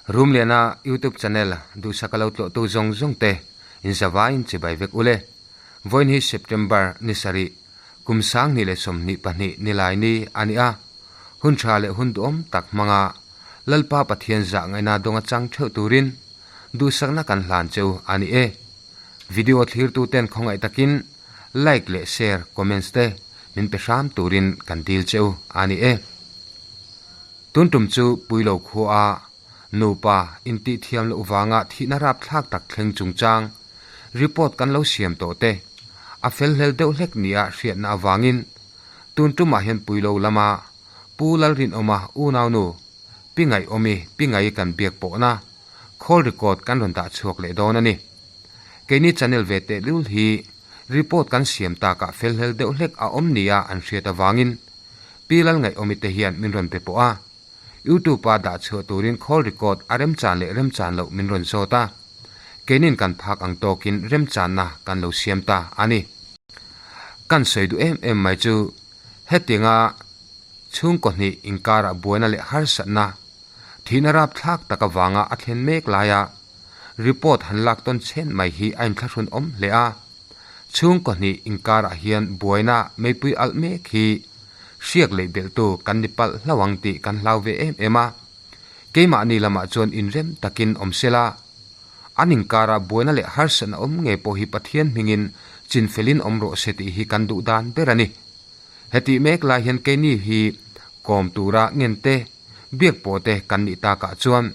Rumliana YouTube channel duhsaka lo tlawhtu zawng zawng te in zavaiin chibai vek ule. Vawiin hi September ni sarih, kum 2022 nilai ni a ni a. Hun tha leh hun duhawm tak hmanga Lalpa Pathian zah ngaihna dawnga chang theuh turin duhsakna kan hlan cheu a ni e. Video thlirtu ten khawngaih takin like leh share comments te min pe hram turin kan dil cheu a ni e. Tun tum chu Puilo khua a nupa intih thiam loh vanga thihna rapthlak tak thleng chungchang report kan lo siam tawh te a fel hlel deuh hlek nia hriatna avangin tun tumah hian Puilo lama Pu Lalrinawma unaunu Pi Ngaihawmi Pi Ngai kan biak pawhna call record kan rawn dah chhuak leh dawn a ni. Keini channel ve tehlul hi report kan siam takah fel hlel deuh hlek a awm nia an hriat avangin Pi Lalngaihawmi te hian min rawn be pawh a, YouTube a dah chhuah turin call record a remchan leh remchan loh min rawn zawt a, keinin kan phak ang tawkin remchanna kan lo siam ta a ni. Kan sawi duh em em mai chu hetianga chhungkaw hnih inkarah buaina leh harsatna, thihna rapthlak tak avanga a thlen mek laia report han lak tawn chhen mai hi a inthlahrun awm hle a. Chhungkaw hnih inkarah hian buaina meipui alh mek hi hriak leh belhtu kan ni palh hlauh ang tih kan hlau ve em em a. Keimahni lamah chuan inrem takin awm sela, an inkarah buaina leh harsatna awm ngei pawh hi Pathian hmingin chinfelin awm rawh se tih hi kan duh dan ber a ni. Hetih mek lai hian keini hi kawm tura ngente, biak pawh te kan nih takah chuan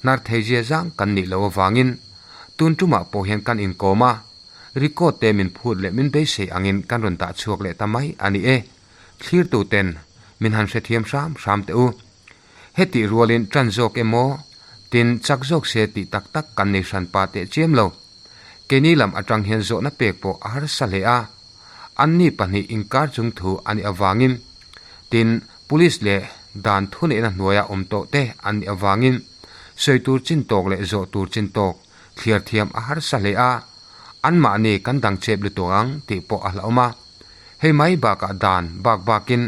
hnar thei zia zang kan nih loh avangin tun tumah pawh hian kan inkawm a, record te min phut leh min beisei angin kan rawn dah chhuak leh ta mai a ni e. Thlirtu ten min han hrethiam hram hram teh u. Hetih rualin tan zawk emaw tin chak zawk se tih tak tak kan nei hran pa teh chiam lo. Keini lam atang hian zawhna pek pawh a harsa hle a. Anni pahnih inkar chung thu a nih avangin tin police leh dan thuneihna hnuaia awm tawh te an nih avangin sawi tur chin tawk leh zawh tur chin tawk thliar thiam a harsa hle a, anmahni kan dang chep lutuk ang tih pawh a hlauhawm a. Hei mai bakah dan bak bakin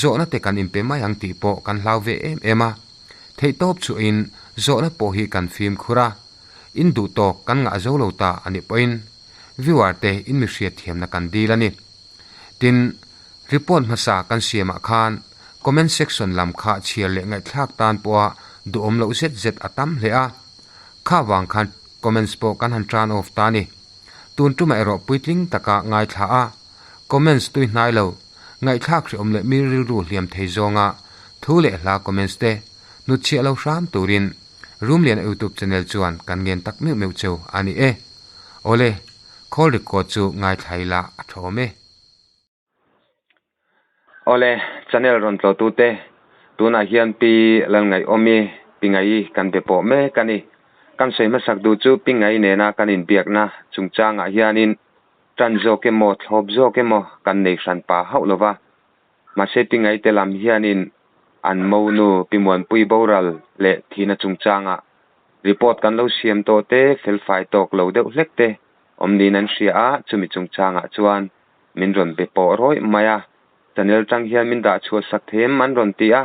zawhna te kan inpe mai ang tih pawh kan hlau ve em em a. Theihtawp chhuahin zawhna pawh hi kan fimkhur a, in duh tawk kan ngah zo lo ta a nih pawhin viewer te in mi hriat thiamna kan dil a ni. Tin, report hmasa kan siamah khan comment section lam kha chhiar leh ngaihthlak tan pawha duhawm loh zet zet a tam hle a. Kha vang khan comments pawh kan han turn off ta a ni. Tun tumah erawh puitling taka ngaithla a, comments tui hnai lo, ngaihthlak hreawm leh mi rilru hliam thei zawnga thu leh hla comments te hnutchhiah lo hram turin Rumliana YouTube channel chuan kan ngen tak meuh meuh cheu a ni e. Awle, call record chu ngaithla ila a tha awm e. Awle, channel rawn tlawhtute, tunah hian Pi Lalngaihawmi, Pi Ngai kan be pawh mek a ni. Kan sawi hmasak duh chu Pi Ngai nena kan inbiakna chungchangah hianin tan zawk emaw, thlawp zawk emaw kan nei hran pah hauh lova. Mahse Pi Ngai te lam hianin an monu Pi Muanpui boral leh thihna chungchangah report kan lo siam tawh te, felfai tawk lo deuh hlek te awm niin an hria a, chumi chungchangah chuan min rawn be pawh rawih mai a, channel tang hian min dah chhuah sak thei em an rawn ti a,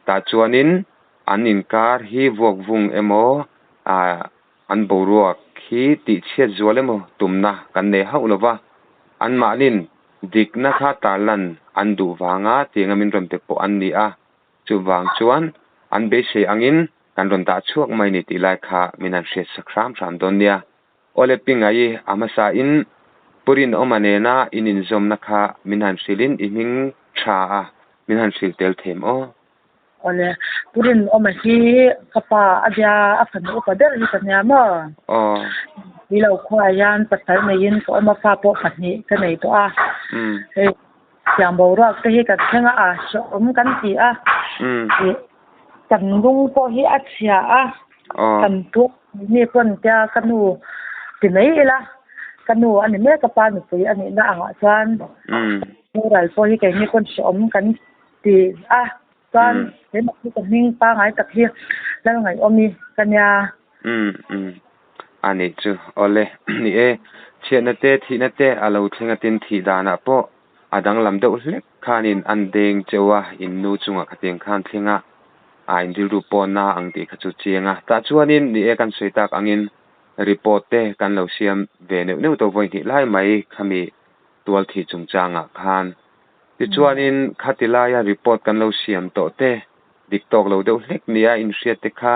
tah chuanin an inkar hi vuak vung emaw ah an boruak hi tih chhiat zual emaw tumna kan nei hauh lo va, anmahnin dikna kha tarlan an duh vanga tianga min rawn be pawh an ni a, chuvang chuan an beisei angin kan rawn dah chhuak mai ni tih lai kha min han hriat sak hram hram dawn nia. Awle Pingai a hmasa in Purinawma nena in inzawmna kha min han hrilh in i hming tha a min han hrilh tel them aw. Awle Purinawma hi ka pa a bia a fanu upa ber hi ka nia maw? Aw. Ni lo khuaah hian pasal neiin ka awm a fa pawh pahnih ka nei tawh a. Hei tiang boruak te hi kan thleng a a hrehawm kan ti a. Kan lung pawh hi a chhia a, kan pu mi pawn tia ka nu ti mai ila, ka nu a ni mek a pa nupui a nihna angah chuan boral pawh hi keini pawn hrehawm kan ti a, chuan keimah hi ka hming pangai tak hi Lalngaihawmi ka nia. Umm umm a nih chu awle ni e, chhiatna te thihna te a lo thleng a tin thih danah pawh A danglam deuh hlek khanin an deng cheu a, in nu chungah khatiang khan thleng a. A in rilru pawh na ang tih kha chu chiang a. Tah chuanin ni e kan sawi tak angin report te kan lo siam ve neuh neuh tawh vawi hnih lai mai khami tual thih chungchangah khan. Tichuanin khati laia report kan lo siam tawh te dik tawk lo deuh hlek nia inhriat te kha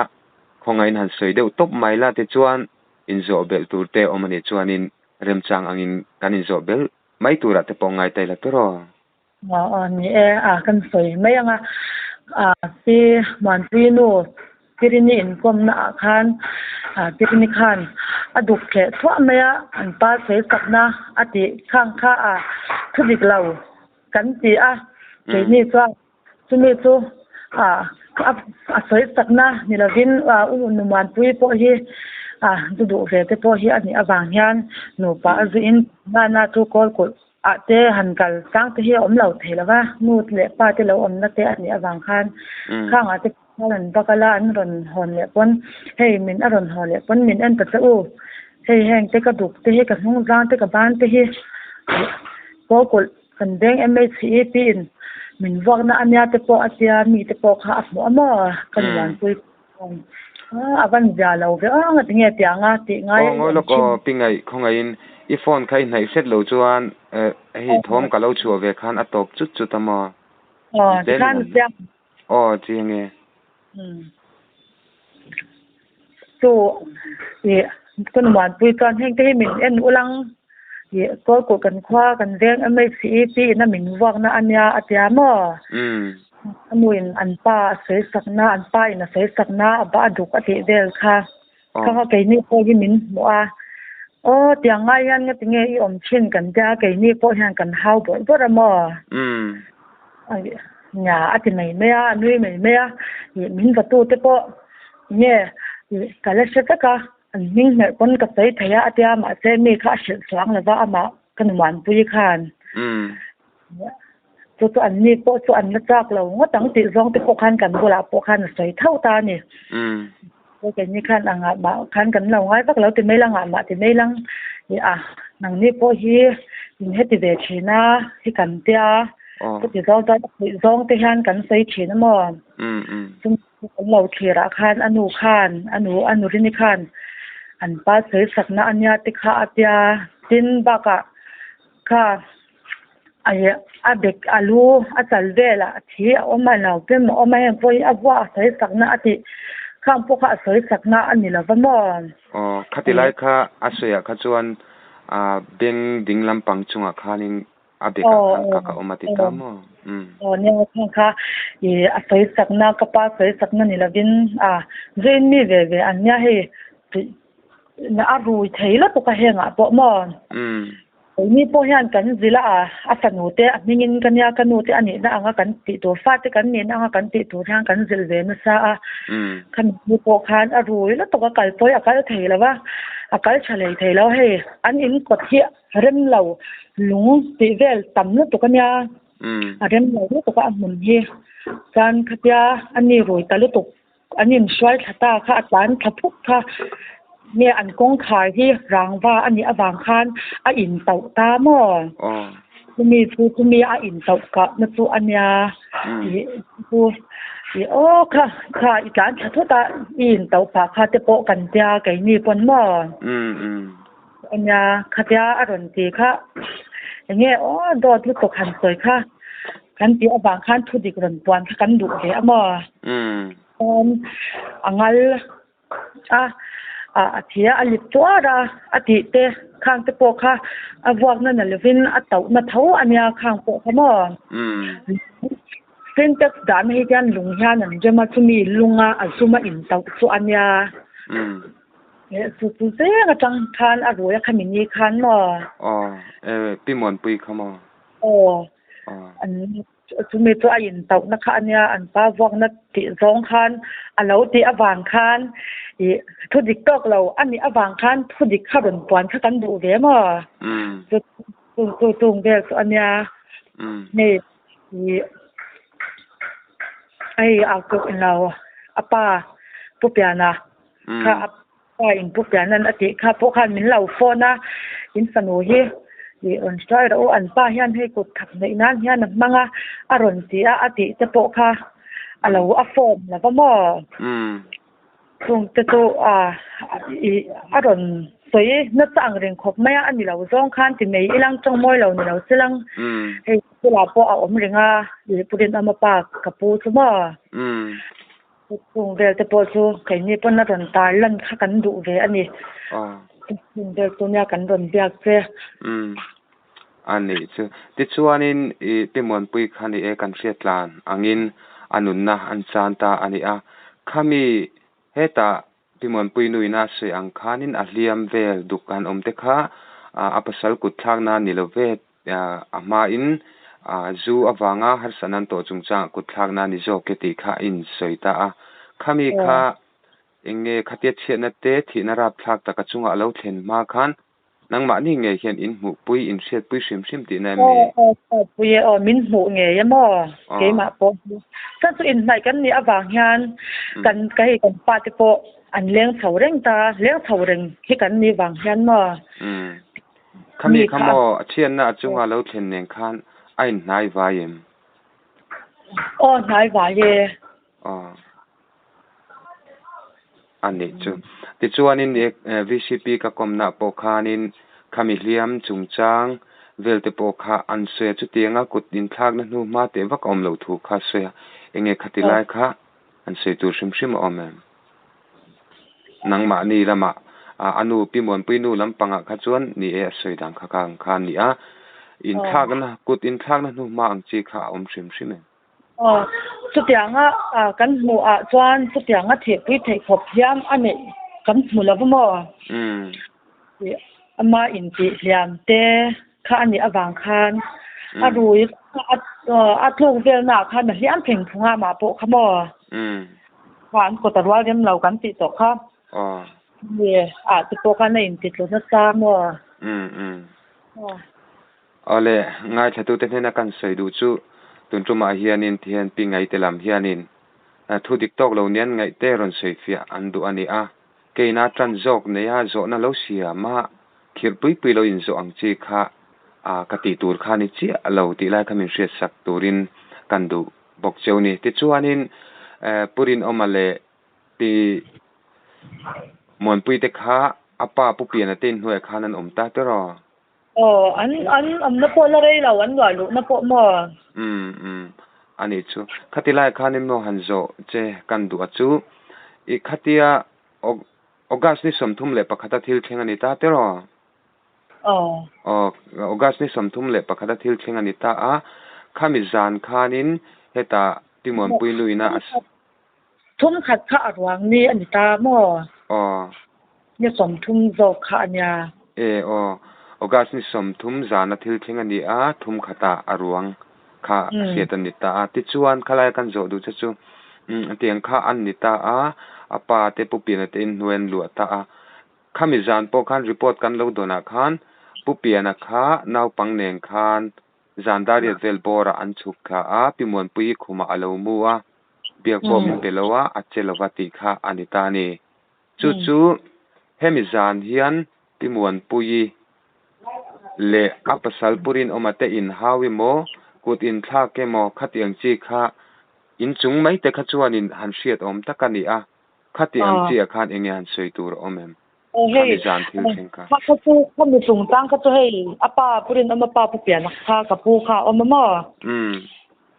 khawngaihin han sawi deuh tawp mai la tichuan inzawh belh tur te awm a nih chuanin remchang angin kan inzawh belh mai turah te pawh ngai ta ila tawrh aw. Aw aw ni e, a kan sawi mai ang a, a pi Muanpui nu Pirini inkawmna ah khan a Pirini khan a duk thleh thuah mai a, an pa sawi sakna a tih khang kha a thu dik lo kan ti a, keini chuan chumi chu a a sawi sakna ni lovin a u nu Muanpui pawh hi a zu duh ve te pawh hi a nih avang hian nupa a zuiin nana chu kawl kulh Ah te han kal tlang te hi a awm lo thei lo va, nu leh pa te lo awmna te a nih avang khan khangah te khan an va kal a, an rawn hawn leh pawn hei min a rawn haw leh pawn min en ta che u, hei heng te ka duk te hi ka hnung zang te ka ban te hi kaw kulh kan veng MHEP in min vuakna ania te pawh a tia mi te pawh kha a hmuh a maw ka nuanpui A van zia lo ve ang a tinge tiang a tih ngai a ngawi lawk aw pi ngaih khawngaihin i phone kha i hnaih hret lo chuan hei thawm ka lo chhuah ve khan a tawp chut chut a maw Aw tikhan chiang Aw chiang e. Chu i ka numanpui chuan heng te hi min en ulang i kawlkulh kan khua kan veng MHCEP in a min vuakna ania a tia maw? A nu in an pa a sawi sakna an pa in a sawi sakna a ba a duk a tih vel kha kha kha keini pawh hi min hmuh a aw tiang ngai hian nga tinge i awm thin kan tia keini pawh hian kan hau bawrh bawrh a maw? Nia a ti mai mai a, a nui mai mai a, ih min va tu te pawh nge ih ka la hre vek a, an hming hmerh pawn ka sawi thei a a tia mahse mi kha a hrilh chuang lo va amah ka numanpui khan chu chu an ni pawh chu an la chak lo ngawt ang tih zawng te pawh khan kan bulah pawh khan a sawi tho ta a ni. Keini khan a ngah mah khan kan lo ngai vak lo ti mai lang ah mah ti mai lang ih a nangni pawh hi in heti ve thin a hi kan tia chuti zawng chuan a puih zawng te hian kan sawi thin a maw chumi kan lo thlir ah khan a nu khan a nu a nu rini khan an pa sawi sakna ania te kha a tia tin bakah kha a bek a lu a chal velah a thi a awm a lo pem a awm a heng pawh hi a vuah a sawi sakna a tih khang pawh kha a sawi sakna a ni lo va maw? Aw khati lai kha a sawiah kha chuan ah beng ding lampang chungah khanin a bekah khan kak a awm a ti ta maw? Umm. Aw nia khang kha ih a sawi sakna ka pa sawi sakna ni lovin ah zain mi ve ve an nia hei a rui thei lutuk a hengah pawh maw? Keini pawh hian kan zila a, a fanu te a hmingin ka nia ka nu te a nihna anga kan tih tur, fate kan nihna anga kan tih tur hian kan zilh ve nasa a. Khami hnu pawh khan a rui lutuk a kal pawi a kal thei lo va, a kal tha hlei thei lo. Hei an in kawt hi rem lo lung tih vel tam lutuk a nia, a rem lo lutuk a a hmun hi. Chuan khatia a ni rui ta lutuk An inhruai thla ta kha a tlan thla phuk kha nge an kawngkhar hi rangva a nih avang khan a intauh ta maw? Chumi chu chumi a intauh kah na chu a nia tih chu ih aw kha kha i tlan thla thut a i intauh phah kha te pawh kan tia keini pawn maw? A nia khatia a rawn ti kha enge aw dawt lutuk han sawi kha. Kan tih avang khan thu dik rawn puan kha kan duh ve a maw? Chuan a ngal a, a thi a, a lip tuar a, a tih te khang te pawh kha a vuakna na lovin a tauhna tho a nia khang pawh kha maw? Syntax dahna hi hian lung hian an rem a, chumi lunga a zuma intauh chu a nia. Chu chu zeng atang khan a rui a khami ni khan maw? Aw, e Pi Muanpui kha maw? Aw, an chumi chu a intauhna kha a nia, an pa vuakna tih zawng khan a lo tih avang khan ih thu dik tawk lo a nih avang khan thu dik kha rawn puan kha kan duh ve maw? Chu chu chung vel chu a nia, hei ih hei a lo a pa Pu Piana kha a Pa in pu pian an a tih kha pawh khan min lo phone a, in fanu hi ih rawn hruai rawh u, an pa hian hei kut thak neih nan hian a hmang a, a rawn ti a, a tih te pawh kha A lo a form lo va maw? Chung te chu a i a rawn sawi nasa ang reng khawp mai a, a ni lo zawng khan ti mai ilang tawng mawi lo ni lo silang hei bulah pawh a awm reng a, i pu Rinawma pa ka pu chu maw? Chung vel te pawh chu keini pawn a rawn tar lan kha kan duh ve a ni. Chung vel chu nia kan rawn biak che. A nih chu. Tichuanin i Pi Muanpui kha ni e kan hriat tlan angin a nunna an chan ta a ni a. Khami hetah Pi Muanpui nuina a sawi ang khanin a hliam vel duk han awm te kha a pasal kut thlakna ni lo ve a hmain zu avanga harsatna an tawh chungchangah kut thlakna ni zawk e tih kha a insawi ta a. Khami kha eng nge khatia chhiatna te thihna rapthlak taka chungah a lo thlen hma khan Nangmahni ngei hian in hmuhpui, in hriatpui hrim hrim tihna em ni? Aw, aw, hriatpui e, aw, min hmuh ngei e maw? Keimah pawh hi. Chuan chu inhnaih kan nih avang hian kan, ka hei kan pa te pawh an leng chho reng ta, leng chho reng hi kan nih vang hian maw? Umm. Khami kha maw, a thianna a chunga lo thlen nen khan a inhnai vai em? Aw, hnai vai e. Aw. A nih chu. Tichuanin VCP ka kawmna pawh khanin khami hliam chungchang vel te pawh kha an sawi a, chutianga kut inthlakna hnu hma teh vak a awm loh thu kha a sawi a, enge khati lai kha an sawi tur hrim hrim a awm em? Nangmahni lamah a nu Pi Muanpui nu lampangah kha chuan ni e a sawi dan kha kha ang kha a ni a, inthlakna kut inthlakna hnu hma ang chi kha a awm hrim hrim em? Aw, chutianga kan hmuh ah chuan chutianga thihpui theih khawp hian a neih kan hmu lo va maw? Ama intih hliam te kha a nih avang khan a rui a tluk velna ah khan a hliam pheng phung a amah pawh kha maw? Kha an kawt a rual rem lo kan tih tawh kha. Ah te pawh khan a intitlu nasa maw? Awle, ngaithlatute hnena kan sawi duh chu tun tumah hianin thian pi ngaite lam hianin thu dik tawk lo nian ngaihte rawn sawi fiah an duh a ni a. Keina tan zawk neia zawhna lo siam a, khirh pui pui lo inzawh ang chi kha ka tih tur kha ni chiah lo tih lai kha min hriatsak turin kan duh bawk cheu ni. Tichuanin Pu Rinawma leh Pi Muanpuite kha a pa Pu Piana te inhnuaiah khan an awm ta tiraw? Aw, an an awmna pawh la rei lo, an luah luhna pawh maw? Umm umm, a nih chu. Khati lai khan in maw han zawh che kan duh a chu, i khatia August ni 31 a thil thleng a ni ta tiraw? Aw. Aw, August ni 31 a thil thleng a ni ta a, khami zan khanin hetah Pi Muanpui luina a. Thum khat kha a ruang ni a ni ta maw? Aw. Ni 30 zawk kha a nia. E aw. August ni 30 zana thil thleng a ni a, thum khatah a ruang kha a hriat a ni ta a. Tichuan khalai kan zawh duh che chu tiang kha an ni ta a, a pa te Pu Piana te inhnuai an luah ta a. Khami zan pawh khan report kan lo dawnah khan Pu Piana kha naupang nen khan Zan dariat vel bawrah an chhuk thla a, Pi Muanpuii khumah a lo mu a, biak pawh min pe lo a, a che lova tih kha a ni ta a ni. Chu chu hemi zan hian Pi Muanpuii leh a pasal Pu Rinawma te inhau emaw, kut inthlak emaw khatiang chi kha inchung mai te kha chuanin han hriat awm tak a ni a, khatiang chiah khan enge han sawi tur a awm em? Aw hei Khami zan thil thleng kha. Kha kha chu khami chungchang kha chu hei a pa Pu Rinawma pa Pu Piana kha ka pu kha a awm a maw? Umm.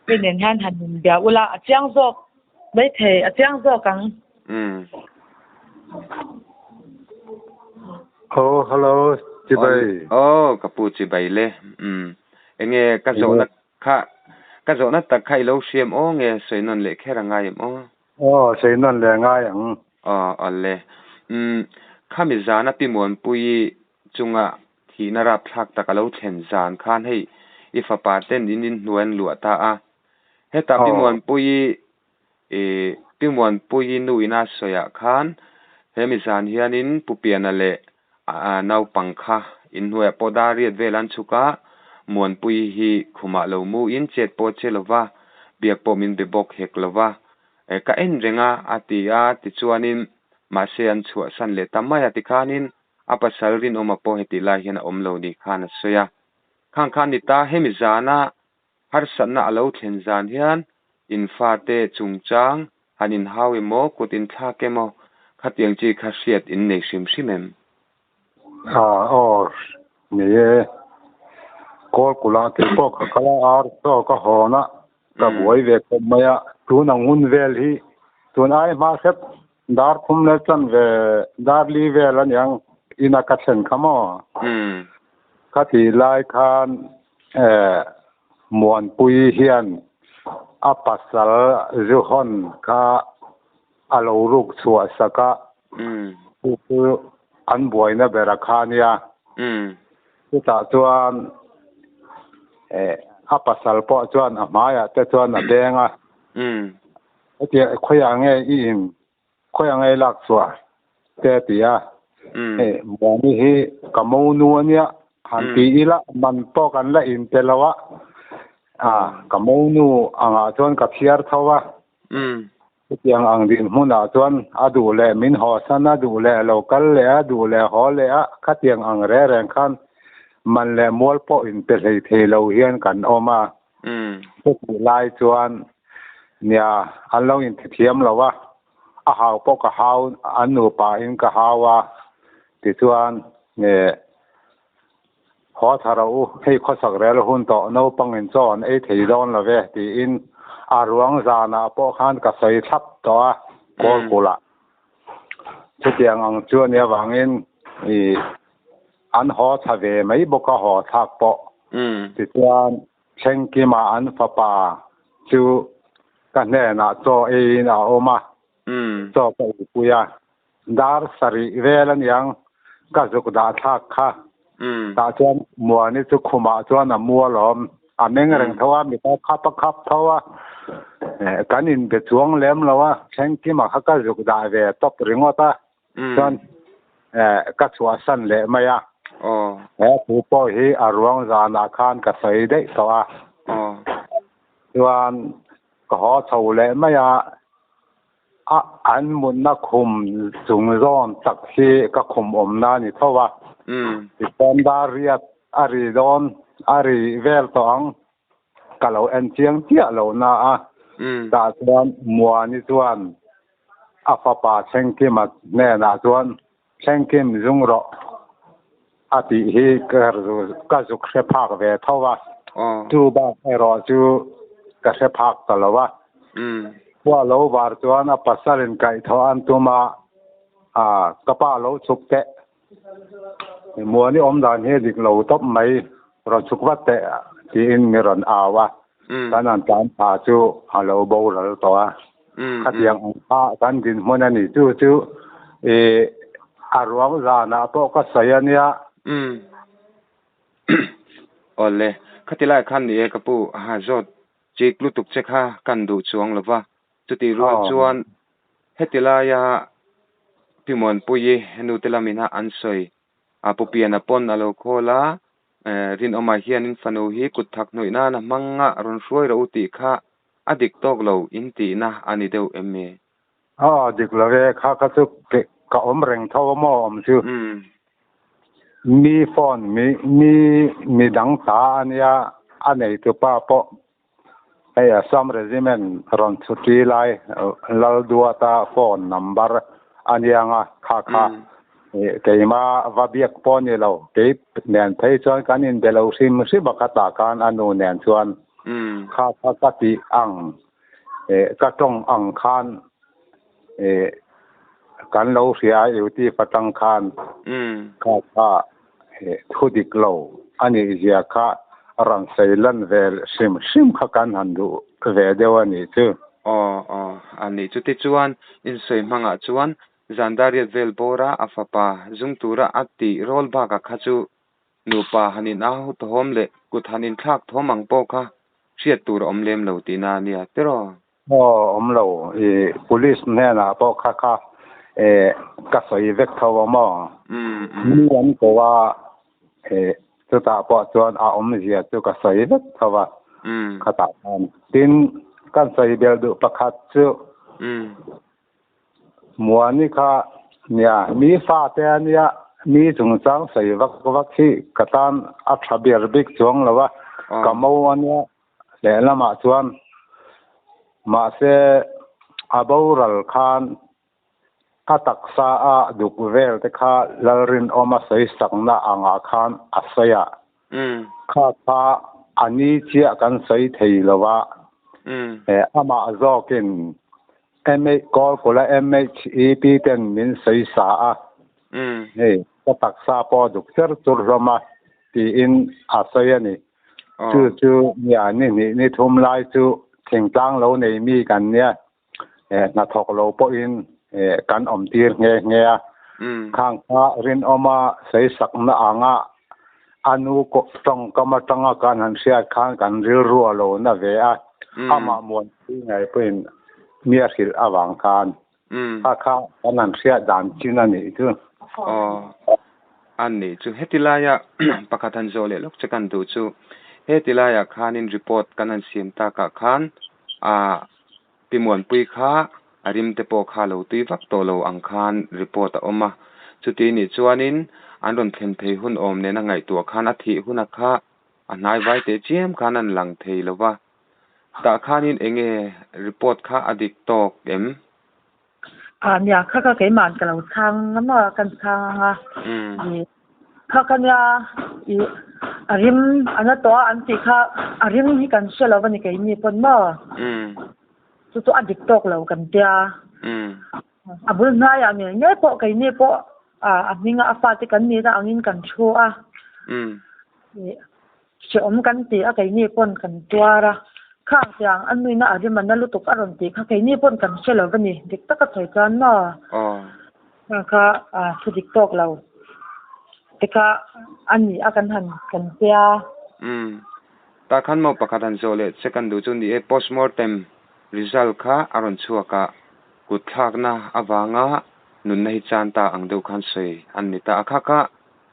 Hei nen hian han inbia ula a chiang zawk maithei a chiang zawk ang. Umm. Aw hello chibai. Aw ka pu chibai le. Umm. Enge ka zawhna kha ka zawhna tak kha i lo hriam aw nge sawi nawn leh kher a ngai em aw? Aw, sawi nawn leh ngai ang. Aw, awle. Umm, khami zana Pi Muanpuii chunga thihna rapthlak tak a lo thlen zan khan hei i fapa ten in inhnuai an luah ta a. Heta Pi Muanpuii ih Pi Muanpuii nu ina sawiah khan hemi zan hianin Pu Piana leh a naupang kha inhnuaiah pawh dar riat vel an chhuk a, Muanpuii hi khumah lo muin chet pawh a che lo va, biak pawh min be bawk hek lo va, ka en reng a, a ti a, tichuanin mahse an chhuahsan leh ta mai a, tikhanin a pasal rinawma pawh hetih lai hian a awm lo ni khan a sawi a, khang khan ni ta, hemi zana harsatna a lo thlen zan hian In fate chungchang han inhau emaw, kut inthlak emaw khatiang chi kha hriat in nei hrim hrim em? Ah, aw, ni e. Kawlkulh ah keipawh ka kal a, ar chaw ka hawn a, ka buai ve khawp mai a. Tun ang hun vel hi tun ai hma hrep dar thum leh chan ve dar li vel a niang ina ka thlen kha maw? Khatih lai khan eh Muanpui hian a pasal Zuhawn kha a lo ruk chhuah sak a, chu chu an buaina ber a kha nia. Chutah chuan eh a pasal pawh chuan a hmaiah te chuan a beng a, hetiang khawiah nge i in Khawi ang ei lak chhuah te a ti a, hei Muani hi ka monu a nia, han ti ila man pawh kan la in pe lo a, ka monu angah chuan ka phiar tho a, chutiang ang dinhmunah chuan a duh leh min haw san a duh leh lo kal leh a duh leh haw leh a, khatiang ang reng reng khan man leh mual pawh in pe hlei thei lo hian kan awm a. Chutih lai chuan nia an lo intithiam lo a, a hau pawh ka hau, an nupa in ka hau a, tichuan nge haw tha rawh u, hei khawsak rel hun tawh naupangin chaw an ei thei dawn lo ve tiin a ruang zanah pawh khan ka sawi thlap tawh a, Kawlkulh ah. Chutiang ang chu a nih avangin ih An haw thla ve mai bawk a haw thlak pawh. Tichuan, Thlengkima an fapa chu ka hnenah chaw eiin a awm a, chaw ka eipui a. Dar sarih vel aniang ka zuk dah thlak kha. Tah chuan Muani chu khumah chuan a mu alawm. A meng reng tho a, mipa khap a khap tho a. Kan inbe chuang lem lo a, Thlengkima kha ka zuk dah ve tawp ringawt a. Chuan ka chhuahsan leh mai a. He thu pawh hi a ruang zanah khan ka sawi daih tawh a. Chuan ka haw chho leh mai a, a an mutna khum chung zawn tak hi ka khum awmna a ni tho a. Tichuan dar riat a ri dawn a ri vel tawh ang. Ka lo en chiang chiah lo na a, tah chuan Muani chuan a fapa Thlengkima hnenah chuan, Thlengkim zung rawh a tih hi ka zuk hre phak ve tho a, chu bak erawh chu ka hre phak ta lo a. Khua lo var chuan a pasalin kaihthawh an tum a, ka pa lo chhuk teh. Muani awm dan hi a dik lo tawp mai, rawn chhuk vat teh tiin mi rawn au a, kan han tlan pha chu a lo boral tawh a, khatiang ang kha kan dinhmun a ni chu chu ih a ruang zanah pawh ka sawi a nia. Awle, khati lai khan ni e ka pu, ha zawt chik lutuk che kha kan duh chuang lo va, chutih rual chuan Heti laia Pi Muanpuii nute lamina an sawi a Pu Piana pawn a lo call a, Rinawma hianin fanu hi kut thak hnuih nana hmanga rawn hruai rawh u tih kha a dik tawk lo in tihna a ni deuh em mi? Aw dik lo e, kha kha chu ka awm reng tho a maw awm chu. Mi phone mi mi midang ta a nia a neitupa pawh Hei Assam Regiment rawn chhuti lai Lalduata phone number a niang a, kha kha keima va biak pawh a ni lo, kei nen phei chuan kan inbe lo hrim hrim a khatah khan a nu nen chuan kha kha ka tih ang ka tawng ang khan kan lo hria a YouTube atang khan kha kha Thu dik lo a nih zia kha rawn sawi lan ve hrim hrim kha kan han duh ve deuh a nih chu. Aw aw a nih chu. Tichuan insawi hmangah chuan Zandariat vel bawra a fapa zung tura a tih rawl bakah kha chu nupa han in au thawm leh kut han inthlak thawm ang pawh kha hriat tur a awm lem lo tihna a nia tiraw? Aw awm lo, i police hnenah pawh kha kha ka sawi vek tho a maw? Mi an ko a, chutah pawh chuan a awmzia chu ka sawi vek tho a, khatah khan. Tin, kan sawi belh duh pakhat chu Muani kha nia, mi fate a nia, mi chungchang sawi vak vak hi ka tan a tha ber bik chuang lo a, ka mo a nia. Lehlamah chuan Mahse a boral khan a taksa a duk vel te kha Lalrinawma sawisakna angah khan a sawi a. Kha kha a ni chiah kan sawi thei lo a. Amah zawkin Kawlkula MHEP ten min sawisa a. Hei ka taksa pawh a duk cher chur hlawm a tiin a sawi a ni. Chu chu nia ni hnih ni thum lai chu thingtlang lo nei mi kan nia. Hnathawk lo pawhin kan awm tir nghe nghe a. Khang kha rinawma sawisakna anga a nu tawngkam atanga kan han hriat khan kan rilru a lo na ve a. Amah muanpui ngei pawhin mi a hrilh avang khan kha kha kan han hriat dan chin a nih chu. Aw, a nih chu. Heti laia pakhat han zawh leh lawk che kan duh chu, heti laiah khanin report kan han siam takah khan a Pi Muanpui kha a rim te pawh kha lo tui vak tawh lo ang khan report a awm a. Chuti nih chuanin an rawn thlen phei hun awm nena ngaihtuah khan a thih huna kha a hnai vai teh chiam khan an lang thei lo va. Tah khanin eng nge report kha a dik tawk em? A nia, kha kha keimahn ka lo chhang a maw kan chhang ang a. Kha kha nia i a rim a na tawh a an tih kha a rim hi kan hre lo a ni keini pawn maw? Chu chu a dik tawk lo kan tia. A bul hnaiah ngei ngei pawh keini pawh a hminga a fate kan nihna angin kan thu a. Hrehawm kan ti a keini pawn kan tuar a. Khang tiang a nuina a rim a na lutuk a rawn tih kha keini pawn kan hre lo a ni. Dik taka sawi chuan maw? Khang kha thu dik tawk lo te kha a ni a kan han kan tia. Umm. Tah khan maw pakhat han zawh leh che kan duh chu ni e postmortem result kha a rawn chhuak a, kut thlakna avanga nunna hi chan ta ang deuh khan sawi an ni ta a. Kha kha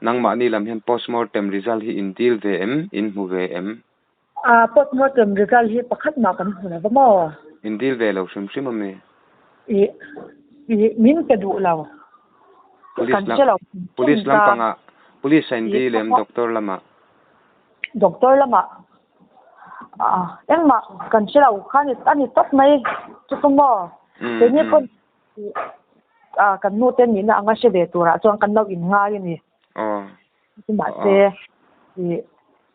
Nangmahni lam hian postmortem result hi in deal ve em? In hmu ve em? A, postmortem result hi pakhat mah kan hmu lo va maw? In deal ve lo hrim hrim a mi? I, i, min pe duh lo. Police Kan lam, hre lo. Police lampangah, Police a in deal em doctor lamah? Doctor lamah, a, engmah kan hre lo kha a ni tawp mai chu chu maw? Keini pawn kan nu te nihna anga hre ve turah chuan kan lo inngai a ni. Mahse ih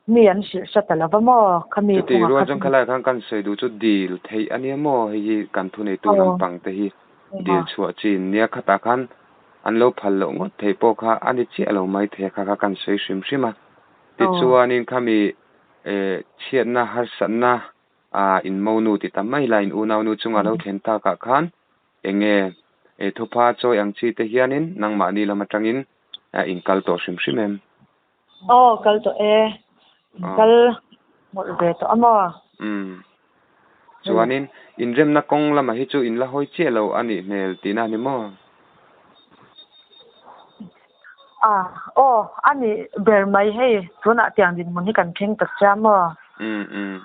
mi an hrilh hre ta lo va maw khami Chuti kawngah rual kha chuan khalai khan kan sawi duh chu dil theih a nia maw hei hi kan thuneitu lampang te hi dil chhuah chi nia khatah khan an lo phal loh ngawt theih pawh kha a ni chiah lo mai thei a kha kha kan sawi hrim hrim a. Tichuanin khami chhiatna harsatna a in monu ti ta mai la in unaunu chunga lo thlen takah khan enge e thupha chawi ang chi te hianin nangmahni lam atangin in kal tawh hrim hrim em? Aw kal tawh e, in kal mawlh ve tawh a maw? Umm chuanin inremna kawng lamah hi chu in la hawi chiah lo a nih hmel tihna a ni maw? A aw a nih ber mai hei tunah tiang dinhmun hi kan thleng ta sia maw? Umm umm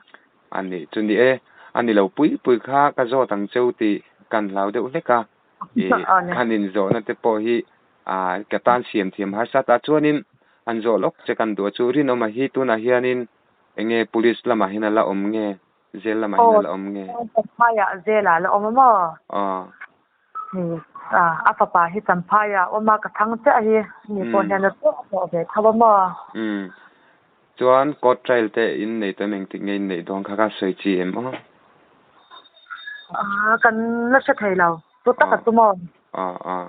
A nih chu ni e, a ni lo pui pui kha ka zawt ang cheu tih kan hlau deuh hlek a, ih khan inzawhna te pawh hi ka tan siam thiam harsa ta chuanin an zawh lawk che kan duh a chu Rinawma hi tunah hianin enge police lamah hian a la awm nge, jail lamah hian a la awm nge? Aw Champhaiah jail ah a la awm a maw? Aw. A fapa hi Champhaiah a awm a, ka thang chiah hi mi pawh hian a tawh ve tho a maw? Umm. Chuan court trial te in nei tawh em engtik nge in neih dawn kha kha sawi chi em aw? Aa kan la hre thei lo, chu tak a tum aw. Aw aw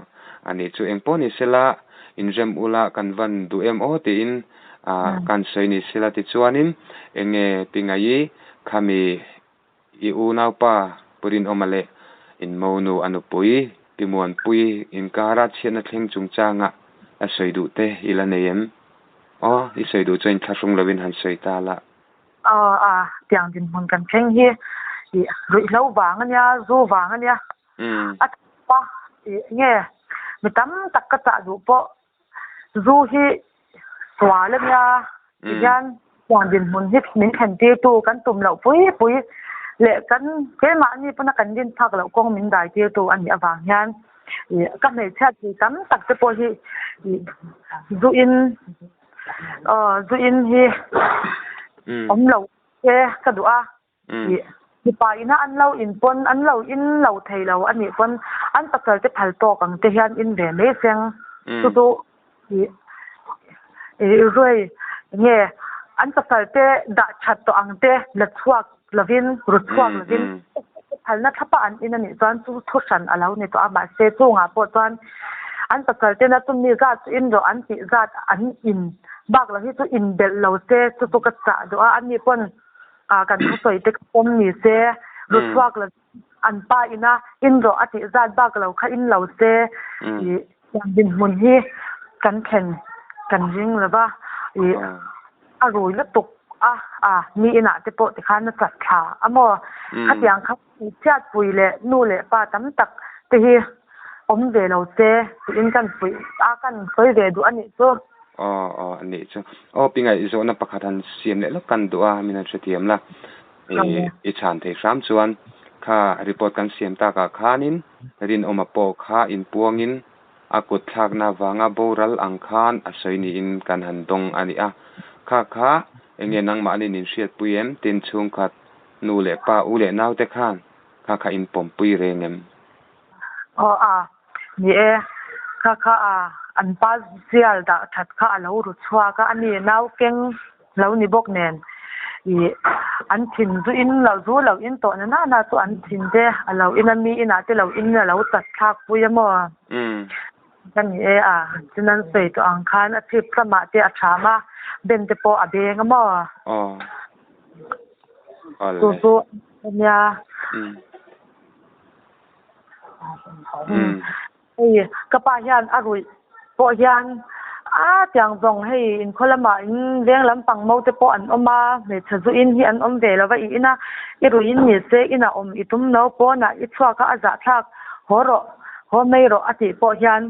a nih chu engpawh ni sela inrem ula kan van duh em aw tiin kan sawi ni sela tichuanin enge Pingaii khami i unaupa Purinawma leh in monu a nupui Timuanpui inkara chhiatna thleng chungchanga a sawi duh te i la nei em? Aw, i sawi duh chuan inthlahrung lovin han sawi ta la. Aw, a, tiang dinhmun kan thleng hi i ruihhlo vang a nia, zu vang a nia. A pa i nge mi tam tak ka chah duh pawh zu hi sual a nia ti hian tiang dinhmun hi min thlen tirtu kan tum loh pui pui leh kan keimahni pawna kan din phak loh kawng min dai tirtu a nih avang hian ih ka hmeichhiat pui tam tak te pawh hi ih zu in aw zu in hi awm lo se ka duh a ih. Mipa ina an lo in pawn an lo in lo thei lo a nih pawn an pasal te phal tawk ang te hian in ve mai seng. Chu chu ih ih ruai nge an pasal te dah that tawh ang te la chhuak lovin ru chhuak lovin phalna thlapa an in a nih chuan chu thu hran a lo ni tawh a mahse chungah pawh chuan an pasal tena chumi zat chu in rawh an tih zat an in bak lo hi chu in belh lo se chu chu ka chah duh a ani pawn ah kan thusawi te pawm ni se ru chhuak lo an pa ina in rawh a tih zat bak lo kha in lo se ih dinhmun hi kan thlen kan ring lo va ih a rui lutuk a a mi inah te pawh tikhan a chat thla a maw khatiang kha chhiatpui leh nu leh pa tam tak te hi awm ve lo se tiin kan fuih a kan sawi ve duh a nih chu. Aw aw a nih chu. Aw pi ngaihzawhna pakhat han siam leh lawk kan duh a min han hrethiam la. I chhan thei hram chuan kha report kan siam takah khanin rinawma pawh kha inpuangin a kut thlakna vanga boral ang khan a sawi niin kan han dawng a ni a. Kha kha enge nangmahni nin hriatpui em? Tin chhungkhat nu leh pa u leh naute khan kha kha inpawmpui reng em? Aw a, ni e, kha kha a an pa zial dah that kha a lo ru chhuak a, a ni nau keng lo ni bawk nen ih an thin zu in lo zu lo in tawh na na na chu an thin te a lo in a mi inah te lo in a lo chat thlak pui a maw? Ka ni e a, chuan an sawi tawh ang khan a chhip tlamah te a tham a, ben te pawh a beng a maw? Aw. Chu chu ania. Hei ka pa hian a ruih pawh hian a tiang zawng hei inkhaw lamah in veng lampang mo te pawh an awm a hmeichhe zu in hi an awm ve lo va i ina i ruih in ni se inah awm i tum no pawnah i chhuak a a zahthlak haw rawh haw mai rawh a tih pawh hian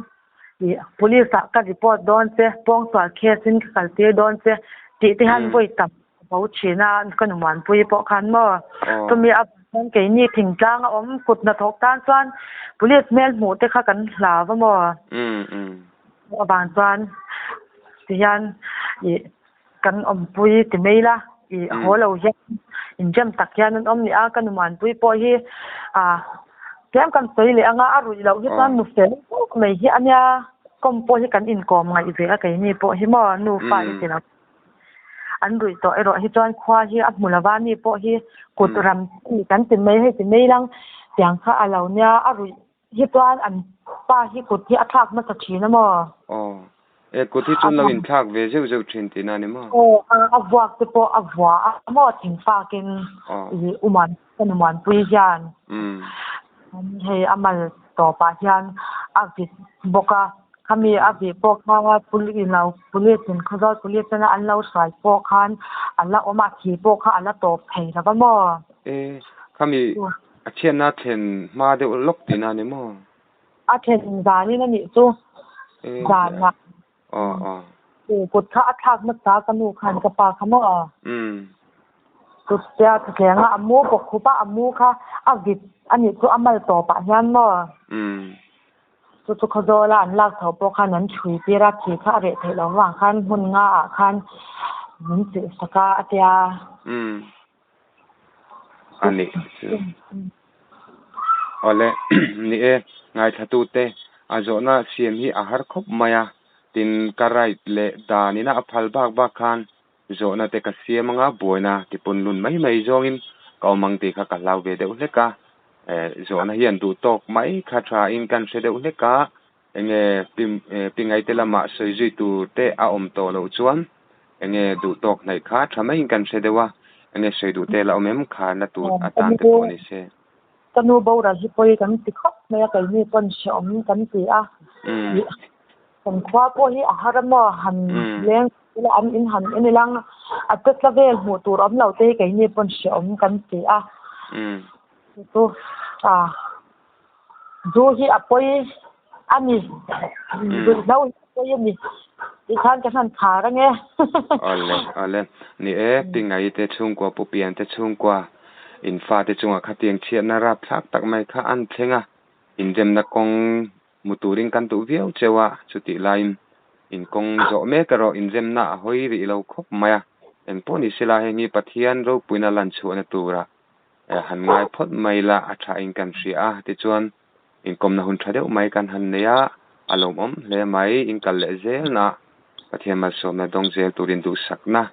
ih police ah ka report dawn che pawngsual case in ka kal tir dawn che tih te hian vawi tam a bo thin a ka nu Muanpuii pawh khan maw chumi a chuan keini thingtlang a awm kut hnathawk tan chuan police hmel hmuh te kha kan hlau a maw avang chuan tihian ih kan awmpui ti mai la ih haw lo hian inrem tak hian an awm ni a ka nu Muanpuii pawh hi ah tlem kan sawi leh anga a ruih loh hi chuan nu fel deuh mai hi a nia kawm pawh hi kan inkawm ngaih ve a keini pawh hi maw nufa i ti lo. An ruih tawh erawh hi chuan khua hi a hmu lova mi pawh hi kut ram chi kan ti mai hei ti mai lang tiang kha a lo nia a ruih hi chuan an pa hi kut hi a thlak hmasa thin a maw? Aw e kut hi chu lo in thlak ve zeuh zeuh thin tihna a ni maw? Aw a vuak te pawh a vua a maw thingfakin i uman ka nu Muanpui hian hei a mal tawpah hian a vit bawk a khami a vih pawh kha police in lo police in khawzawl police ena an lo hruai pawh khan a la awm a thi pawh kha a la tawp thei lo va maw. E khami a chhiatna thlen hma deuh lawk tihna a ni maw? A thlen zanin a nih chu zanah. Aw aw. Kut kha a thlak hmasa ka nu khan ka pa kha maw? Umm. Kut tia thuthleng a a mu bawk khup a a mu kha a vit a nih chu a mal tawp ah hian maw? Umm. Chu chu khawzawl a an lak tho pawh khan an chhui tir a thi kha a reh theih loh vang khan hmun nga ah khan min chilh sak a a tia. Umm. A nih chu. Awle ni e ngaithla tute a zawhna siam hi a har khawp mai a tin ka right leh dan ina a phal bak bak khan zawhna te ka siam anga buaina tipawn lun mai mai zawngin ka awm ang tih kha ka hlau ve deuh hlek a eh zawhna hian duh tawk mai kha tha in kan hre deuh hlek a enge pingaite lamah sawi zui tur te a awm tawh loh chuan enge duh tawk hnaih kha tha maiin kan hre deuh a enge sawi duh te la awm em kha na tur atan te pawh ni se. Ka nu boral hi pawi kan ti khawp mai a keini pawn hrehawm kan ti a kan khua pawh hi a har a maw han leng ila an in han en ilang a te tla vel hmuh tur awm lo te hi keini pawn hrehawm kan ti a chu a zu hi a pawi a ni ruihhlo hi a pawi a ni tikhan ka hman khar ange. Awle awle ni e Pingai te chhungkua Pu Pian te chhungkua in fate chungah khatiang chhiatna rapthlak tak mai kha an thleng a inremna kawng hmu turin kan duh viau cheu a chutih laiin in kawng zawh mek erawh inremna a hawi rih lo khawp mai a engpawh ni sela heng hi Pathian ropuina lan chhuahna tura. han ngai phawt mai la a tha in kan hria a, tichuan inkawmna hun tha deuh mai kan han nei a, a lawmawm hle mai, in kal leh zelna Pathian malsawmna dawng zel turin duhsakna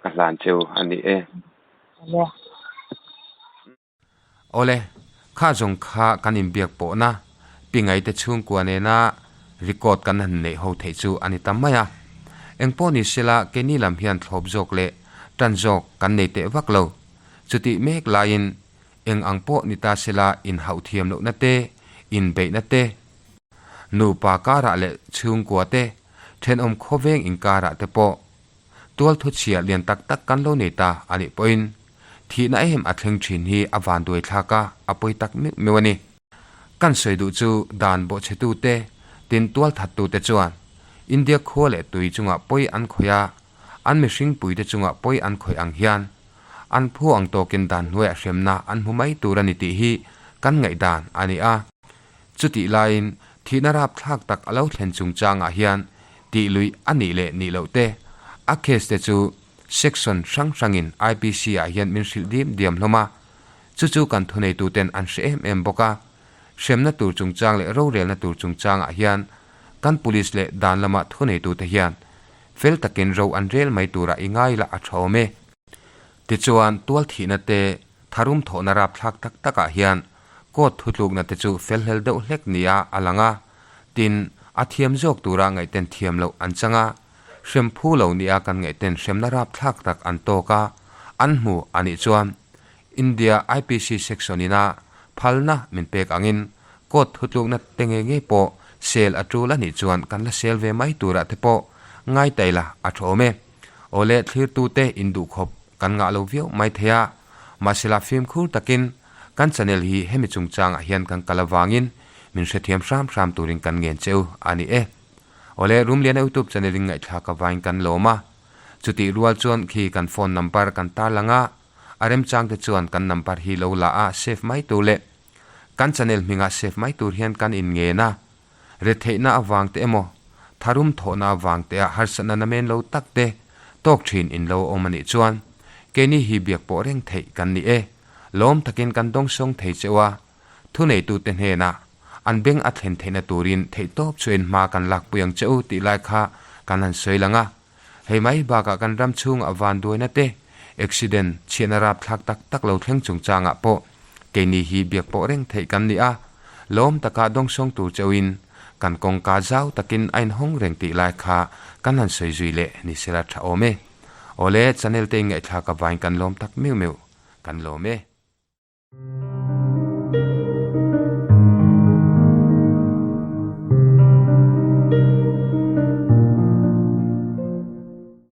ka hlan cheu a ni e. Awle, kha zawng kha kan inbiak pawhna Pingaite chhungkua nena record kan han neih ho theih chu a ni ta mai a. Engpawh ni sela keini lam hian thlawp zawk leh tan zawk kan nei teh vak lo. Chutih mek laiin eng ang pawh ni ta sela inhauh thiam lohna te, inbeihna te, nupa karah leh chhungkua te, thenawm khawveng inkarah te pawh Tualthu chhia lian tak tak kan lo nei ta a nih pawhin thihna em a thleng thin hi a van duai thlak a, a pawi tak meuh meuh a ni. Kan sawi duh chu dan bawhchhetute, tin tualthattute chuan India khua leh tui chungah pawi an khawih a, an mihring puite chungah pawi an khawih ang hian an phu ang tawkin dan hnuaiah hremna an hmu mai tur a ni tih hi kan ngaihdan a ni a. Chutih laiin thihna rapthlak tak a lo thlen chungchangah hian tih luih a nih leh nih loh te, a case te chu section hrang hrangin IPC ah hian min hrilh dim diam hlawm a, chu chu kan thuneituten an hre em em bawk a. Hremna tur chungchang leh rorelna tur chungchangah hian kan police leh dan lama thuneitute hian fel takin ro an rel mai turah i ngai lah a tha awm e. Tichuan tualthihna te tharum thawhna rapthlak tak takah hian court thutlukna te chu felhlel deuh hlek nia a lang a, tin, a thiam zawk tura ngaihten thiam loh an chang a, hrem phu lo nia kan ngaihten hremna rapthlak tak an tawk a, an hmu a nih chuan India IPC section ina phalna min pek angin court thutlukna te ngei ngei pawh sel a tul a nih chuan kan la sel ve mai turah te pawh ngai ta ila a tha awm e. Awle thlirtute induhkhawp kan ngah lo viau mai thei a, mahsela fimkhur takin kan channel hi hemi chungchangah hian kan kal avangin min hrethiam hram hram turin kan ngen che u a ni e. Awle Rumliana YouTube channel in ngaihthlak avain kan lawm a, chutih rual chuan khi kan phone number kan tarlang a, a remchangte chuan kan number hi lo la a save mai tur leh kan channel hmingah save mai tur hian kan in ngen a, Retheihna avang te emaw, tharum thawhna avang te ah harsatna namen lo tak te tawk thin in lo awm a nih chuan keini hi biak pawh reng theih kan ni e. Lawm takin kan dawngsawng thei cheu a, thuneitute hnenah an beng a thlen theihna turin theihtawp chuain hma kan lakpui ang che u tih lai kha kan han sawi lang a. Hei mai bakah kan ram chhungah vanduaina te, accident, chhiatna rapthlak tak tak lo thleng chungchangah pawh keini hi biak pawh reng theih kan ni a, lawm taka dawngsawng tur chauhin kan kawngka zau takin a inhawng reng tih lai kha kan han sawi zui leh ni sela tha awm e. Awle, channel te in ngaihthlak avain kan lawm tak meuh meuh kan lawm e.